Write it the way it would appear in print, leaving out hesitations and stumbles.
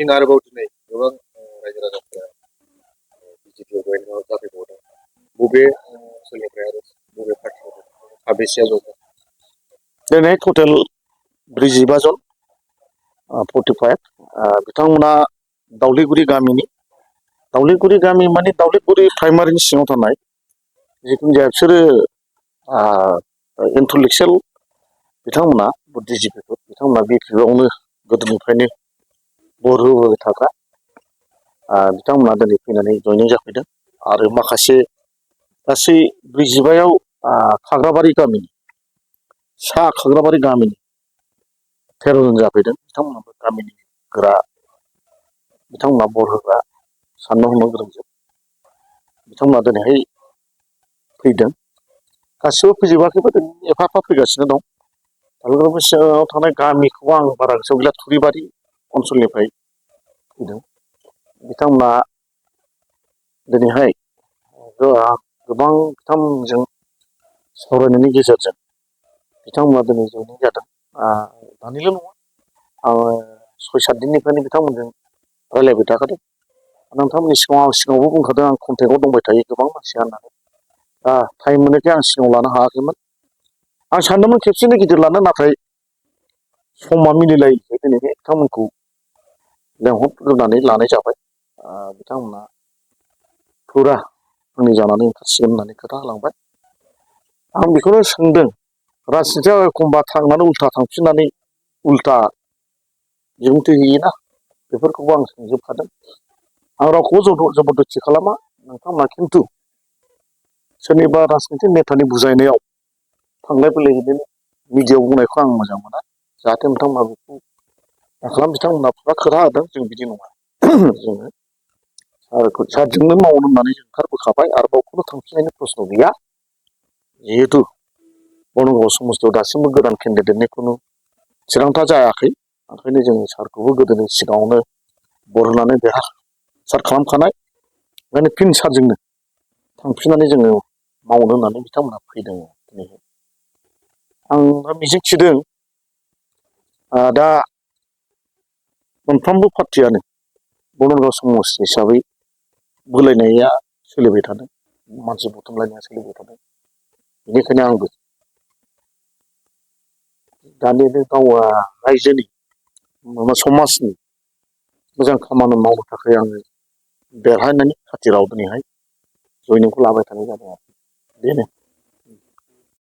फिन आरोबाव दिनै गोबां रायजो राजाफोरा बिजेपिआव जयेन जाफैबावदों बबे ओनसोलनिफ्राय आरो बबे पार्टिनिफ्राय साबेसेया जयेन दिनै टटेल 45 जन 45 बिथांमोना दावलिगुरि गामिनि दावलिगुरि गामि माने दावलिगुरि प्राइमारिनि सिङाव थानाय जिखुनु जाया बिसोरो इन्टेलेक्सुवेल बिथांमोना बुद्धिजीबिफोर बिथांमोना बिपिआवनो गोदोनिफ्रायनो बर होबोबाय थाग्रा बिथांमोना दिनै फैनानै जयनिं जाफैदों आरो माखासे गासै 45आव खाग्राबारि गामिनि सा खाग्राबारि गामिनि 13 जन जाफैदों बिथांमोनाबो गामिनि गोरा बिथांमोना बर होग्रा साननो हनो गोरोंजोब बिथांमोना दिनैहाय फैदों गासिबो फैजोबाखैबो एफा एफा फैगासिनो दं दालगारि सिङाव थानाय गामिखौ आं बारा गोसोआव गैला थुरिबारि ओनसोलनिफ्राय फैदों बिथांमोना दिनैहाय गोबां बिथांमोनजों सावरायनायनि गेजेरजों बिथांमोना दिनै जयनिं जादों दानिल' नङा आङो 6-7 दिननिफ्रायनो बिथांमोनजों रायज्लायबाय थाखादों नोंथांमोननि सिगाङावबो बुंखादों आं कन्टेक्टआव दंबाय थायो गोबां मानसिया होननानै टाइम मोननायखाय आं सिगाङाव लानो हायाखैमोन आं सानदोंमोन खेबसेनो गिदिर लानो नाथाय समा मिलायलायिखाय दिनैहाय बिथांमोनखौ लेंहरग्रोनानै लानाय जाबाय बिथांमोना फुरा आंनि जानानै ओंखारसिगोन होननानै खोथा होलांबाय आं बेखौनो सोंदों राजनितियाव एखमबा थांनानै उल्था थांफिननानै उल्था बिबुंथि होयोना बेफोरखौबो आं सोंजोबखादों आं रावखौबो जबरदस्ति खालामा नोंथांमोना खिन्थु सोरनिबा राजनितिक नेतानि बुजायनायाव थांलाय फैलाय बिदिनो मिडियायाव बुंनायखौ आं मोजां मोना जाहाथे नोंथांमोना बेखौ दाखालाम बिथांमोना फुरा खोथा होदों जों बिदि नङा जोङो सारजोंनो मावनो होननानै जों ओंखारबोखाबाय आरो बावखौनो थांफिननायनि प्रश्न गैया जिहेतु बड'लेण्ड समाजआव दासिमबो गोदान केन्डिडेटनि खुनु थिरांथा जायाखै ओंखायनो जों सारखौबो गोदोनि सिगाङावनो बर होनानै देरहासार खालामखानाय ओंखायनो फिन सारजोंनो थांफिननानै जोङो मावनो होननानै बिथांमोना फैदों दिनैहाय आं मिजिंथिदों दा मोनफ्रोमबो पार्टियानो बड'लेण्ड समाज हिसाबै बोलायनाया सोलिबाय थादों मानसि बुथुमलायनाया सोलिबाय थादों बेनिखायनो आंबो दानि बे गावआ रायजोनि समाजनि मोजां खामानि मावनो थाखाय आङो देरहानायनि खाथिराव दिनैहाय जयनिंखौ लाबाय थानाय जादों बेनो